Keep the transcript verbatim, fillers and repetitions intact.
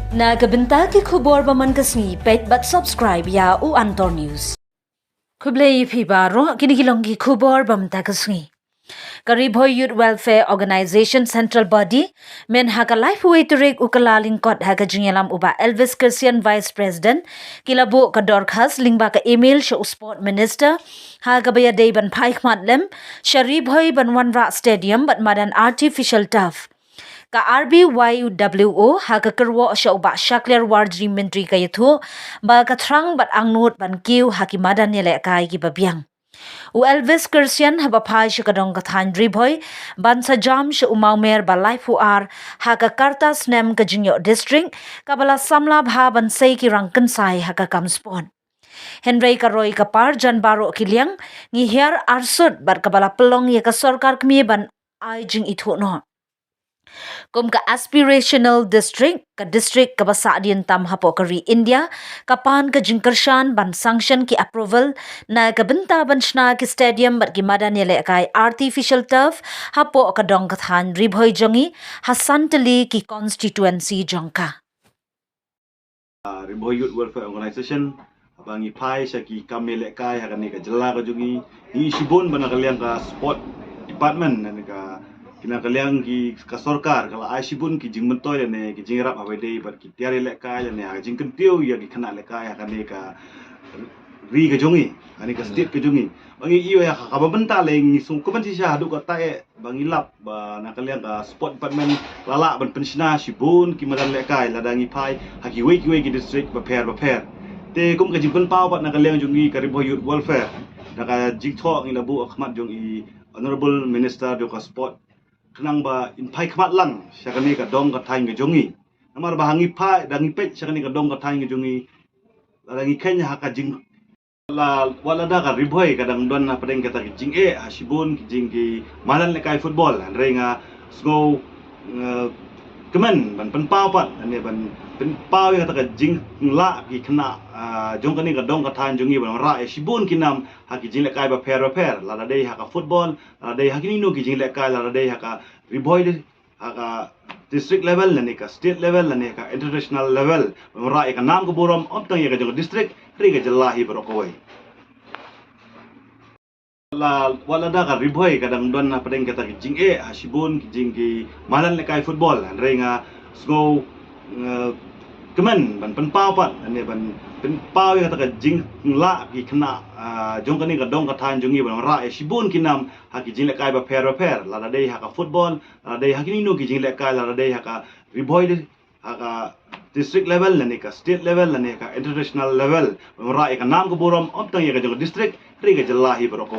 Na ka bynta ki khubor ba man ka sngi, peit bad subscribe ïa u Antor News. Khublei ïa phi baroh, kine ki long ki khubor ba mynta ka sngi. Ka Ri Bhoi Youth Welfare Organisation Central Body, mynha ka laiphew wei tarik u Kyllalyngkot ha ka jingïalam u Bah Elvis Kyrsian, Vice President, ki la buh ka dorkhas lyngba ka email sha u Sport Minister, ha kaba ïadei ban phai khmat lem sha Ri Bhoi ban wanrah stadium bad madan artificial turf. Ka R B Y W O ha ka kyrwoh sha u Bah Shakliar Warjri, Myntri ka ïathuh ba ka thrang bad angnud ban kiew ha ki madan ïalehkai kiba biang. U Elvis Kyrsian haba phai sha ka dong ka thaiñ Ri Bhoi ban sa jam sha u mawmer ba laiphew ar ha ka karta snem ka jingïoh district, kaba la samla bha ban sei ki rangkynsai ha ka kam sport. Hynrei ka roi ka par jan baroh ki liang, ngi hiar arsut bad kaba la pynlong ïa ka sorkar kmie ban ai jingithuh noh. Kum ka aspirational district, ka district kaba sahdien tam hapoh ka ri India, ka pan ka jingkyrshan ban sanction ki approval na ka bynta ban shna ki stadium bad ki madan ïalehkai artificial turf hapoh ka dong ka thaiñ Ri Bhoi jong ngi, ha san tylli ki constituency jong ka. Ah, Ri Bhoi Youth Welfare Organisation, haba ngi phai sha ki kam ïalehkai ha kane ka jylla ka jong ngi, ngi shibun ba na ka liang ka sport department, na ka, ki na ka liang ki ka sorkar, ka la ai shibun ki jingmyntoi lane ki jingïarap haba ïadei bad ki tiar ïalehkai lane ha ka jingkyntiew ïa ki khynnah ïalehkai ha kane ka ri ka jong ngi, ha kane ka state ka jong ngi. Ba ngi ïoh ïa ka, kaba mynta lei ngi sngewkmen shisha haduh katta eh ba ngi lap ba na ka liang ka sport department la lah ban pynshna shibun ki madan ïalehkai lada ngi phai ha kiwei kiwei ki district bapher bapher. Te kum ka jingpynpaw pat na ka liang jong ngi ka Ri Bhoi Youth Welfare, na ka jingthoh ngi la buh ha khmat jong i Honourable Minister jong ka sport, khnang ba in phai khmat lang sha kane ka dong ka thaiñ ka jong ngi. Namar ba ha ngi phai, da ngi peit sha kane ka dong ka thaiñ ka jong ngi, lada ngi kheiñ ha ka jing la, wat lada ka Ri Bhoi ka dang don hapdeng kata ka jingeh ha shibun ki jing ki madan ïalehkai football, hynrei nga sngew, eh, kmen ban pynpaw pat, ne ban pynpaw ïa kata ka jinglah ki khynnah, ah, jong kane ka dong ka thaiñ jong ngi ban wanrah ïa shibun ki nam ha ki jingïalehkai bapher bapher, lada dei ha ka football, lada dei ha kino kino ki jingïalehkai, lada dei ha ka Ri Bhoi de, ha ka district level lane ka state level lane ka international level, ban wanrah ïa ka nam ka burom, ym tang ïa ka jong ka district, hynrei ka jylla hi baroh kawei. La, wat lada ka Ri Bhoi ka dang don hapdeng kata ka jingeh ha shibun ki jing ki madan ïalehkai football, hynrei nga sngew, eh, kmen ban pynpaw pat, ne ban pynpaw ïa kata ka jinglah ki khynnah, ah, jong kane ka dong ka thaiñ jong ngi ban wanrah ïa shibun ki nam ha ki jingïalehkai bapher bapher, lada dei ha ka football, lada dei ha kino kino ki jingïalehkai, lada dei ha ka Ri Bhoi de, ha ka district level lane ka state level lane ka international level, ban wanrah ïa ka nam ka burom, ym tang ïa ka jong ka district, hynrei ka jylla hi baroh kawei.